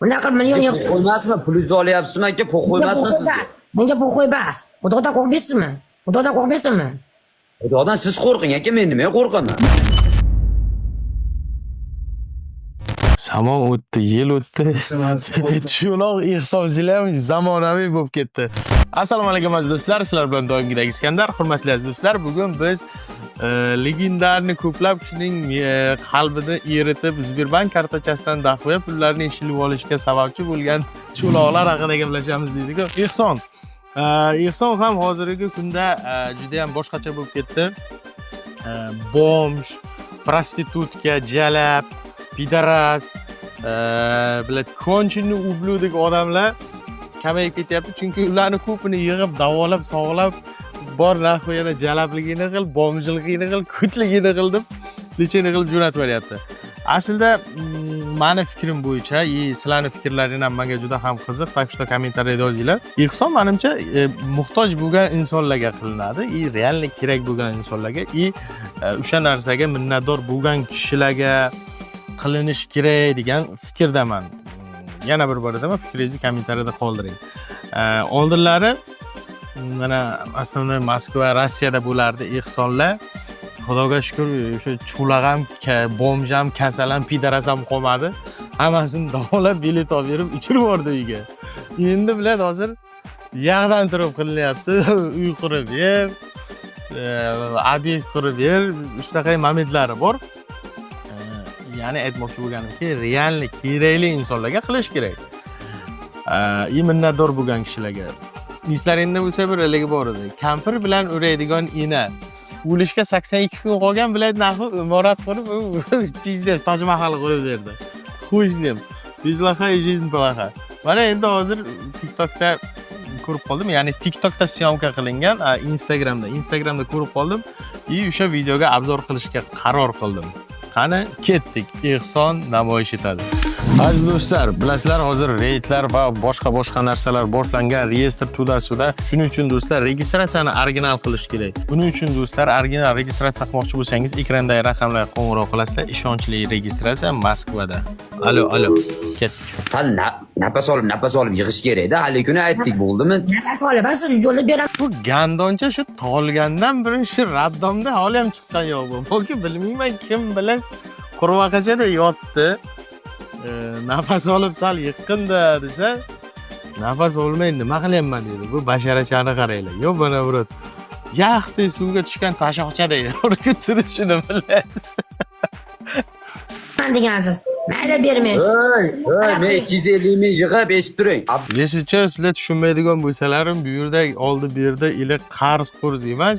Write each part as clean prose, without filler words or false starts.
Unaqa million yo'q. Qo'ymasmi? Pulingizni olyapsizmi, aka? Pul qo'ymasmi sizga? Menga похуй bas. Xudodan qo'rqmaysizmi? Xudodan qo'rqmaysizmi? Xudodan siz qo'rqing, aka, men nimaga qo'rqaman? Zamon o'tdi, yil o'tdi. Cho'loq ehsonchilar ham zamonaviy bo'lib ketdi. Assalomu alaykum, aziz do'stlar, sizlar bilan doimgidek Iskandar. Hurmatli aziz do'stlar, bugun biz legendarni ko'plab kishining qalbini eritib, Sberbank kartochkasidan daxviya pullarni shilib olishga sababchi bo'lgan cho'loqlar haqida gaplashamiz deydi-ku. Ehson. Ehson ham hozirgi kunda juda ham boshqacha bo'lib ketdi. Бомж, prostitutka, jalab, пидарас, блядь, конченый ублюдок odamlar kamayib ketyapti, chunki ularni ko'pini yig'ib, davolab, sog'lab, bor нахуй, yana jalabligini qil, бомж ligini qil, ko'tligini qil deb лечение qilib jo'natib yuboryapti. Aslida mani fikrim bo'yicha и sizlarni fikrlaring ham menga juda ham qiziq, так что kommentariyada yozinglar. Ehson, manimcha, muhtoj bo'lgan insonlarga qilinadi и реально kerak bo'lgan insonlarga и o'sha narsaga minnatdor bo'lgan kishilarga qilinishi kerak degan fikrdaman. Yana bir bor aytaman, fikringizni kommentariyada qoldiring. Oldinlari mana основной Moskva, Rossiyada bo'lardi ehsonlar. Xudoga shukur, o'sha cho'loq ham, бомж ham, kasal ham, пидарас ham qolmadi. Hammasini davolab, bilet olib berib, uchirib yubordi uyga. Endi biladi, hozir yag'dan turib qilinyapti. Uy qurib ber, obyekt qurib ber, shunaqa momentlari bor. Ya'ni aytmoqchi bo'lganimki, реально kerakli insonlarga qilish kerak. И minnatdor bo'lgan kishilarga. Eslaringda bo'lsa, bir haligi bor edi. Kampir bilan uraydigan ina. O'lishga 82 kun qolgan, блядь, нахуй imorat qurib, пиздец, Toj Mahal qurib berdi. Хуй с ним. Без лоха и жизнь плоха. Mana endi hozir TikTokda ko'rib qoldim, ya'ni TikTokda съёмка qilingan, Instagramda ko'rib qoldim и o'sha videoga обзор qilishga qaror qildim. Qani, ketdik. Ehson namoyish etadi. Aziz do'stlar, bilasizlar, hozir reydlar va boshqa boshqa narsalar boshlangan, reyestr туда-сюда. Shuning uchun, do'stlar, registratsiyani original qilish kerak. Buning uchun, do'stlar, original registratsiya qilmoqchi bo'lsangiz, ekrandagi raqamlarga qo'ng'iroq qilasizlar. Ishonchli registratsiya Moskvada. Alo, alo, ketdik. Sal nafas olib, nafas olib yig'ish kerak-da. Haligi kuni aytdik, bo'ldimi? Nafas olib, siz yo'lda beraman. Bu gandoncha shu tug'ilgandan beri shu роддом da hali ham chiqqan yo'q bu. Balki, bilmayman, kim bilan qurbaqachada yotibdi. Nafas olib sal yiqqinda desa, nafas olmay nima qilyapman deydi. Bu basharachani qaranglar. Yo'q, mana брат. Yaxti suvga tushgan tashoqcha deydi. Uni turishini biladi. Degansiz. Mayli, bermang. Hey, hey, men 250 ming yig'ib, eshitib turing. Yesicha, sizlar tushunmaydigan bo'lsalarim, bu yerda oldi berdi или qarz qurz emas.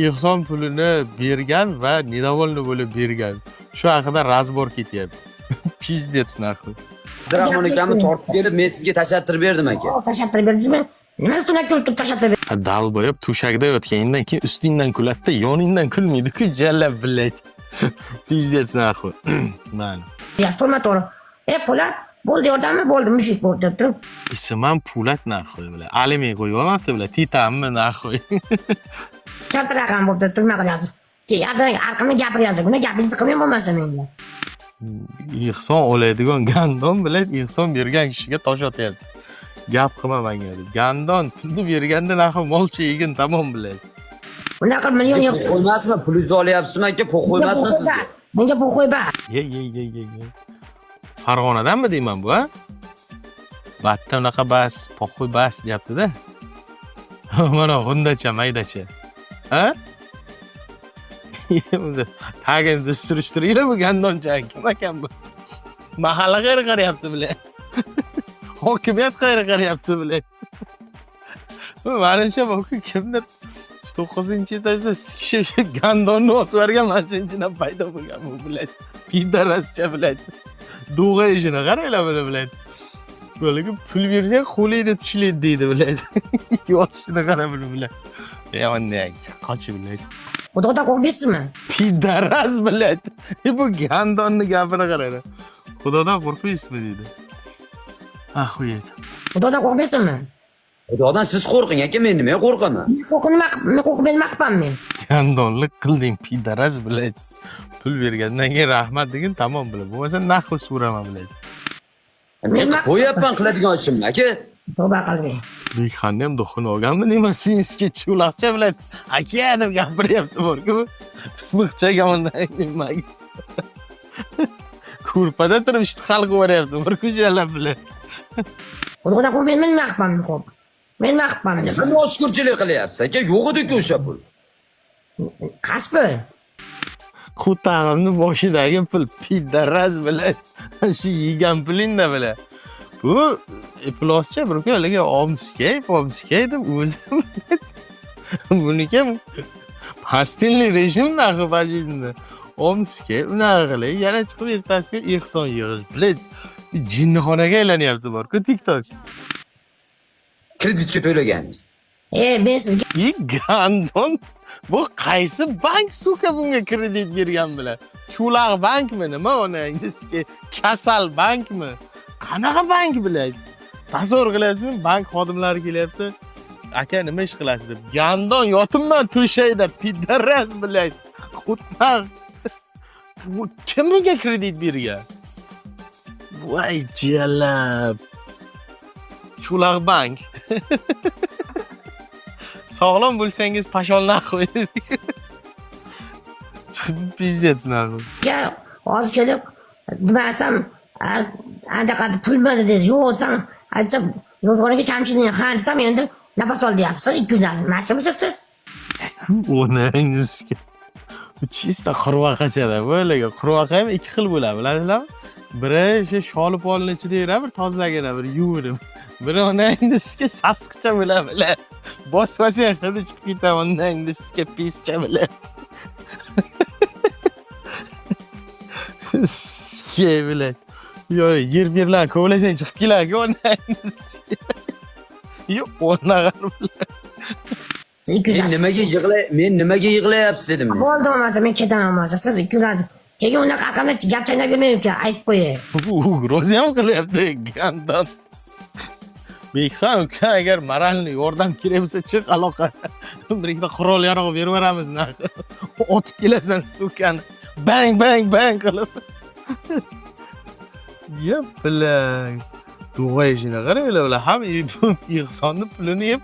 Ehson pulini bergan va недовольный bo'lib bergan. Shu haqida разбор ketyapti. Пиздец, нахуй. Abdurahmon akamni tortib kelib, men sizga tashlattirib berdim, aka. Tashlab berdingizmi? Nima ustuna kulib turib tashlab? Долбоёб to'shakda yotgandan keyin ustingdan kuladi-da, yoningdan kulmaydi-ku, jallab, блядь. Пиздец, нахуй. Mana. To'g'rima to'g'ri. E, Po'lat, bo'ldi, yordammi? Bo'ldi, mushuk bo'ldi deb turib. Ism ham Po'lat, нахуй, блядь. Alimi qo'yib olmabdi, блядь. Titanmi, нахуй. Katta raqam bo'ldi deb turib nima qilyapsiz? Keyin arqamdan gapiryapsiz. Buni gapingizni qilmang bo'lmasa menga. Ehson oladigan gandon, блядь, ehson bergan kishiga tosh otyapti. Gap qilma menga deb. Gandon pulni berganda нахуй molcha yegin, tamom, блядь. Unaqa million yo'q. Qo'ymasmi? Pulingizni olyapsizmi, aka? Pul qo'ymasmi sizga? Menga похуй bas. Ye ye ye ye ye. Farg'onadanmi deyman bu, a? Batta unaqa bas, похуй bas deyapti-da. Mana g'undacha, maydacha. Ha? Tagini surishtiringlar, bu gandoncha kim ekan bu? Mahalla qayerga qarayapti, блядь? Hokimiyat qayerga qarayapti, блядь? Bu, manimcha, bu kimdir 9-etajda sikishib gandonni otib yuborgan, mana shu ichidan paydo bo'lgan bu, блядь. Пидарас cha, блядь. Dug'a ishini qaranglar buni, блядь. Bo'lagi pul bersang qo'lingni tishlaydi deydi, блядь. Yotishini qara buni, блядь. Yomon qochi, блядь. Xudodan qo'rqmaysizmi? Пидарас, блядь. Bu gandonni gapini qaranglar. Xudodan qo'rqmaysizmi deydi. Охуеть. Xudodan qo'rqmaysizmi? Xudodan siz qo'rqing, aka, men nimaga qo'rqaman? Qo'rqib nima men qo'rqib nima qilibman men? Gandonlik qilding, пидарас, блядь. Pul bergandan keyin rahmat degin, tamom, блядь. Bo'lmasa нахуй suraman, блядь. Men qo'yapman qiladigan ishimni, aka. Tavba qilmang. Bekxonni ham duxini olganmi nima, sinski cho'loqcha bilan aka deb gapiryapti borku. Pismiqchaga undan nima. Ko'rpada turib ishni hal qilib yuboryapti bir jalab bilan. Xudodan qo'rq, men nima qilibman ko'p. Men nima qilibman? Nima noshukurchilik qilyapsiz, aka? Yo'q edi-ku o'sha pul. Qaysi? Qo'tag'imni boshidagi pul, пидарас bilan shu yegan pulingda bilan. Bu ifloscha bir kun haligi omskay, pomskay deb o'zi buniki постельный режим нахуй по жизни. Omskay unaqa qilib yana chiqib ertasiga ehson yig'ish. Блядь, jinnixonaga aylanyapti borku TikTok. Kreditga to'laganmiz. E, men sizga И гандон, bu qaysi bank, сука, bunga kredit bergan bilan? Cho'loq bankmi, nima uni? Kasal bankmi? Qanaqa bank bilan? Tasavvur qilyapsizmi? Bank xodimlari kelyapti. Aka, nima ish qilasiz deb. Гандон, yotibman to'shakda, пидарас, блядь. Qo'taq. Bu kim bunga kredit bergan? Voy jalab. Cho'loq bank. Sog'lom bo'lsangiz, пошёл нахуй. Пиздец нахуй. Hozir kelib nima desam, anaqa pulmi dedingiz. Yo'q desam, aytsam, ro'zg'orga shamchining ha desam, endi nafas ol deyapsiz. 200 mashimisiz siz? Onangizga. Bu чисто qurvaqachada. Bu haligi qurbaqa ham ikki xil bo'ladi, bilasizlarmi? Biri o'sha sholi polni ichida yuradi, bir tozagina bir yuvinib. Biri onangizga sassiqcha bo'ladi, bilan. Bosmasang hidi chiqib ketadi onangizga pischa bilan. Ske bilan. Yo, yer berlar kovlasang chiqib keladi onangizga. Yo'q, onaga 200. Men nimaga yig'layapsiz dedim men. Bo'ldi bo'lmasa, men ketaman bo'lmasa. Siz 200 keyin unaqa arqamda gap chaynab yurmang uka, aytib qo'yay. Bu угроза ham qilyapti, гандон. Bekxon uka, agar моральный yordam kerak bo'lsa, chiq aloqa. Bir ikkita qurol yarog' berib yuboramiz narx. Otib kelasan, сука ni. Bang bang bang qilib. Ya бля. Dug'ay ishini qaranglar, ular ham ehsonni pulini yeb,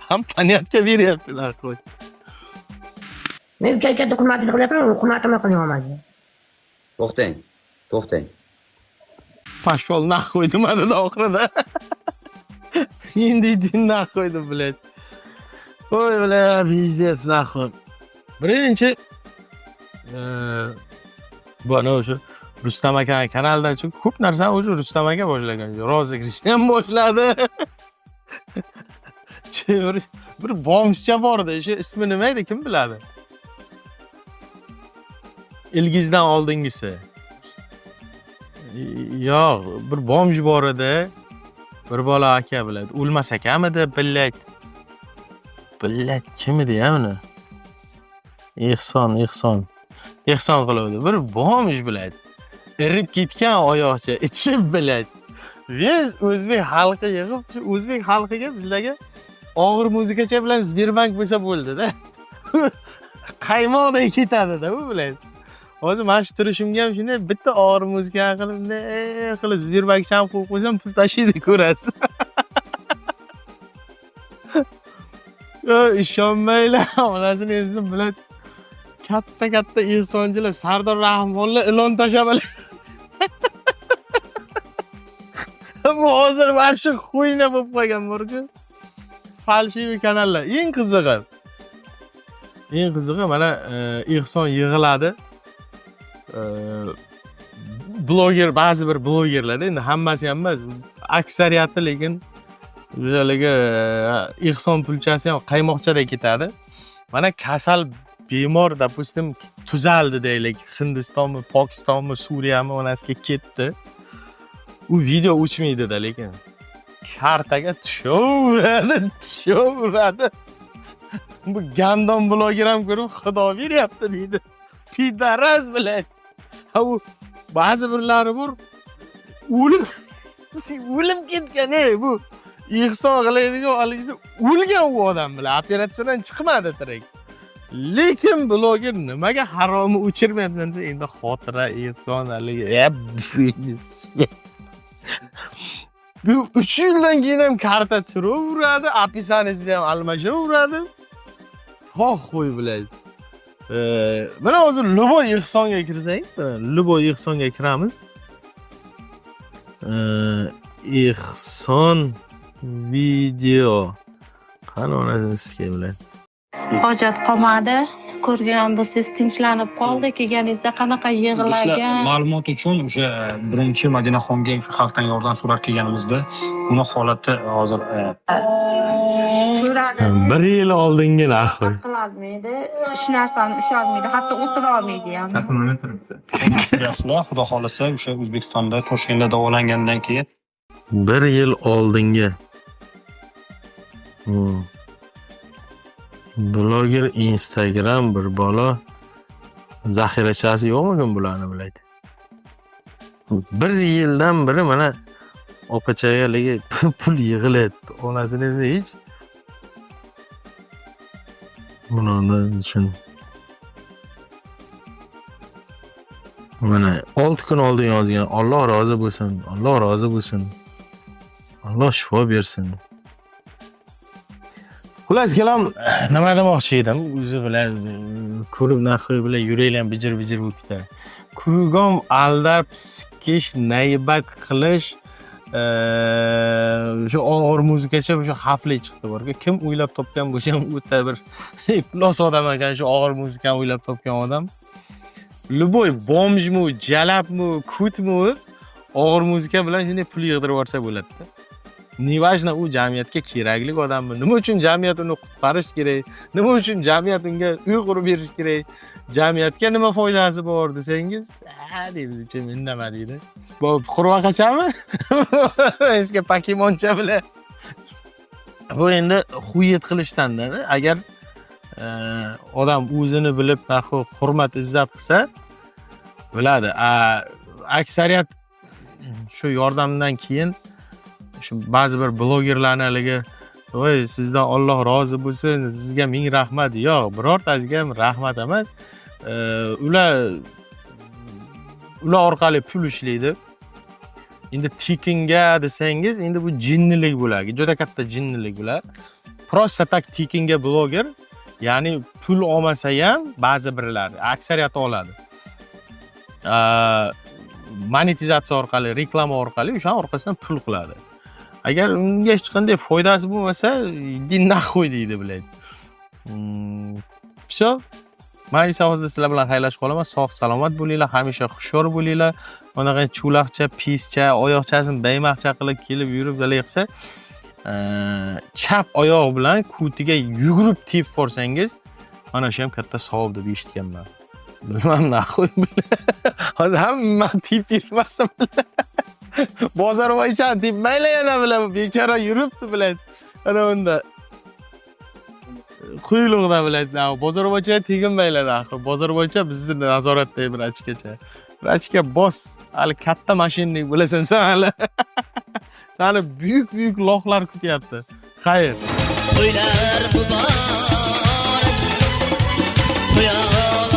ham понятка beryaptilar qo'y. Men uka aka deb hurmatingizni qilyapman, hurmatimni qilyapman. To'xtang. To'xtang. Пошел нахуй demadi oxirida. Endi иди нахуй deb, блядь. Ой, бля, пиздец, нахуй. Birinchi bu ana o'sha Rustam aka kanalidan, chunki ko'p narsani o'sha Rustam aka boshlagan. Розыгрыш ni ham boshladi. Bir бомж cha bor edi. O'sha ismi nima edi, kim biladi? Ilgizdan oldingisi. Yo'q, bir бомж bor edi. Bir bola aka biladi. O'lmas akamidi, блядь. Блядь, kim edi ya uni? Ehson, Ehson. Ehson qiluvdi. Bir бомж, блядь. Irib ketgan oyoqcha, ichib, блядь. Biz o'zbek xalqi yig'ib, shu o'zbek xalqiga, bizlarga og'ir muzikacha bilan Sberbank bo'lsa bo'ldi-da. Qaymoqday ketadi-da u, блядь. Hozir mana shu turishimga ham shunday bitta og'ir muzika qilib, bunday qilib Sberbank ham qo'yib qo'ysam, pul tashiydi, ko'rasiz. Yo, ishonmanglar, onasini o'zini biladi. Katta katta ehsonchilar, Sardor Rahmonlar ilon tashlab. Bu hozir вообще хуйня bo'lib qolgan borku. Фальшивый kanallar. Eng qizig'i. Eng qizig'i mana ehson yig'iladi. Bloger, ba'zi bir blogerlarda, endi hammasi ham emas, aksariyati, lekin haligi ehson pulchasi ham qaymoqchada ketadi. Mana kasal bemor, допустим, tuzaldi deylik, Hindistonmi, Pokistonmi, Suriyami, onasiga ketdi. U video o'chmaydida, lekin kartaga tushaveradi, tushaveradi. Bu гандон bloger ham ko'rib, xudo beryapti deydi. Пидарас, блядь. Ha, u ba'zi birlari bor, o'lib ketgan ey, bu ehson qiladigan haligisi o'lgan u odam bilan operatsiyadan chiqmadi tirik. Lekin bloger nimaga haromi o'chirmayapsan desa, endi xotira ehson haligi. Bu 3 yildan keyin ham karta turaveradi, описание sida ham almashaveradi. Похуй, блядь. Mana hozir любой ehsonga kirsang, mana любой ehsonga kiramiz. Ehson video. Qani onasini sizga bilan. Hojat qolmadi. Ko'rgan bo'lsangiz, tinchlanib qoldi. Kelganingizda qanaqa Do'stlar, yig'lagan. ma'lumot uchun, o'sha birinchi Madinaxonga o'sha xalqdan yordam so'rab kelganimizda uni holati hozir Ko'radi. Bir yil oldingi narxi. Qilolmaydi, hech narsani usholmaydi, hatto o'tira olmaydi ham. Bilasizlar, xudo xohlasa, o'sha O'zbekistonda, Toshkentda davolangandan keyin Bir yil oldingi. Bloger Instagram bir bola zaxirachasi yo'qmikin bularni biladi. Bir yildan beri mana opachaga haligi pul yig'ilyapti. Onasini esa hech buni uchun. Mana 6 kun oldin yozgan: Alloh rozi bo'lsin, Alloh rozi bo'lsin. Alloh shifo bersin. Xullas kalom, nima demoqchi edim? O'zi bilan ko'rib narxi bilan yuraklar ham bijir-bijir bo'lib ketadi. Кругом aldab, sikish, naybat qilish, shu og'ir muzikacha shu xavfli chiqdi borku. Kim o'ylab topgan bo'lsa ham o'ta bir iflos odam ekan shu og'ir muzikani o'ylab topgan odam. Любой бомж mi, jalabmi, kutmi og'ir muzika bilan shunday pul yig'dirib yuborsa bo'ladi-da. Неважно, u jamiyatga kerakli odammi, nima uchun jamiyat uni qutqarish kerak, nima uchun jamiyat unga uy qurib berish kerak, jamiyatga nima foydasi bor desangiz, ha deydi, kim indama deydi. Bu qurbaqachami? Eski Pokemoncha bilan. Bu endi хует qilishdan-da, agar odam o'zini bilib, nahu hurmat izzat qilsa biladi. Aksariyat shu yordamdan keyin shu ba'zi bir blogerlarni haligi voy sizdan Alloh rozi bo'lsin, sizga ming rahmat, yo'q, birortasiga ham rahmat emas. Ular orqali pul ishlaydi. Endi tekinga desangiz, endi bu jinnilik bo'ladi, juda katta jinnilik bo'ladi. Просто так tekinga bloger, ya'ni pul olmasa ham ba'zi birlari, aksariyati oladi. Monetizatsiya orqali, reklama orqali o'sha orqasidan pul qiladi. Agar unga hech qanday foydasi bo'lmasa, иди нахуй deydi, блядь. Всё. Man esa hozir sizlar bilan xayrlashib qolaman. Sog' salomat bo'linglar, hamisha hushyor bo'linglar. Bunaqa chulaqcha, pischa, oyoqchasini baymaqcha qilib kelib yurib dalay qilsa, chap oyoq bilan kutiga yugurib tepib yuborsangiz, mana shu ham katta savob deb eshitganman. Bilmam, нахуй. Hozir hamma tepib yurmasin. Bozorboychan tepmanglar yana bilan, bechora yuribdi bilan. Ana unda quyruqda bilan bozorboychaga teginmanglar нахуй. Bozorboycha bizni nazoratda bir ochgacha. Bir ochga bos, hali katta мошенник bo'lasan sen hali. Sani buyuk buyuk лох lar kutyapti. Xayr. To'ylar muborak, to'y.